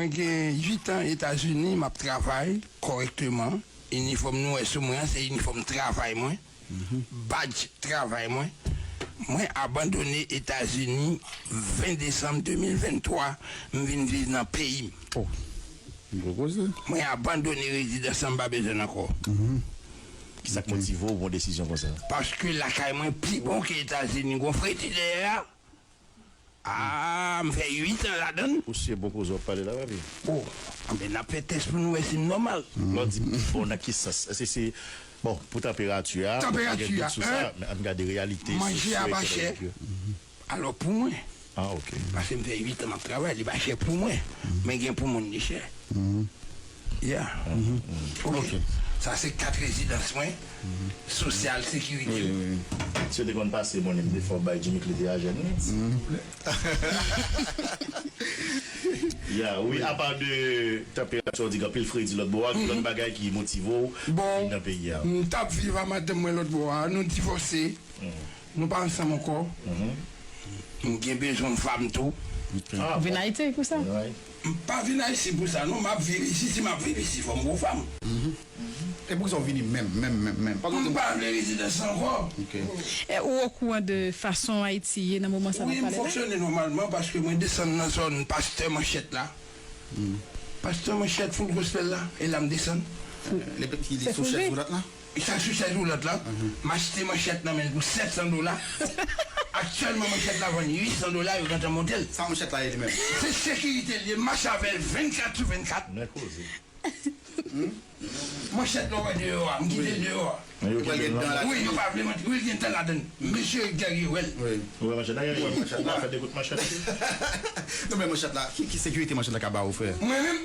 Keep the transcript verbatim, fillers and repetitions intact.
Mwen gen uit an Etazini, m ap travay kòrèkteman. Inifòm nou wè sou mwen an, se inifòm travay mwen. Badj travay mwen. Mwen abandone Etazini ven desanm de mil venntwa, m vin viv nan peyi m. Oh, gwo koze. Mwen abandone rezidans lan, m pa bezwen l ankò. Kisa k motive w pran desizyon konsa? Paske lakay mwen pi bon ke Etazini. Gon fredi dèyè a. Ah, m fè uit an ladan l. Ou se bon koze w ap pale la, papi. Oh, anben, n ap fè tès pou nou wè si m nòmal. Lè w di pi bon, nan ki sans? Èske se, bon, pou tanperati a, Tanperati a, gen dout sou sa, en. Men ann gade reyalite, manje a pa chè. Alò, pou mwen, Ah, ok. Paske m fè uit an m ap travay, li pa chè pou mwen. Men gen pou moun li chè. Yeah. Ok. Sa se kat rezidans mwen. Sosyal sekirite. Wi, wi, wi. Si yo te konn pase, bon, m te fè w bay Jimmy Clete a jèn, wi. Ya, wi, apa de tanperati, w di gen anpil fredi lòt bò a, ki lòt bagay ki motive w vin nan peyi a? M t ap viv a madanm mwen lòt bò a, nou divòse. Nou pa ansanm ankò. M gen bezwen yon fanm tou. Ah, vin Ayiti pou sa? M pa vin Ayiti pou sa, non. M ap viv isi, si m ap viv isi, fò m gon fanm. E poukisa w vini menm, menm, menm, menm? M pa vle rezidans ankò. E ou okouran de fason Ayiti ye nan moman sa n ap pale la? Wi, m fonksyone nòmalman paske mwen desann nan zòn Pastè Manchèt la. Pastè Manchèt, Full Gospel la, e la m desann. Li sou chèz woulant la? Sa sou chèz woulant la, m achte manchèt nan men l pou sèt san dola. Aktyèlman, manchèt la vann uit san dola, yo gentan monte l. Sa manchèt la ye li menm? Se sekirite l ye, m mache avè l vennkat sou vennkat. Manchèt la w wè deyò a, m kite l deyò a. Wi, yo pa vle manti, wi, l gen tan ladan l. Mesye Guerrier wè l. Ou wè manchèt la, Guerrier? Ou pa fè dekout manchèt? Non, men manchèt la, ki, ki sekirite manchèt la ka ba ou, frè? Mwen menm?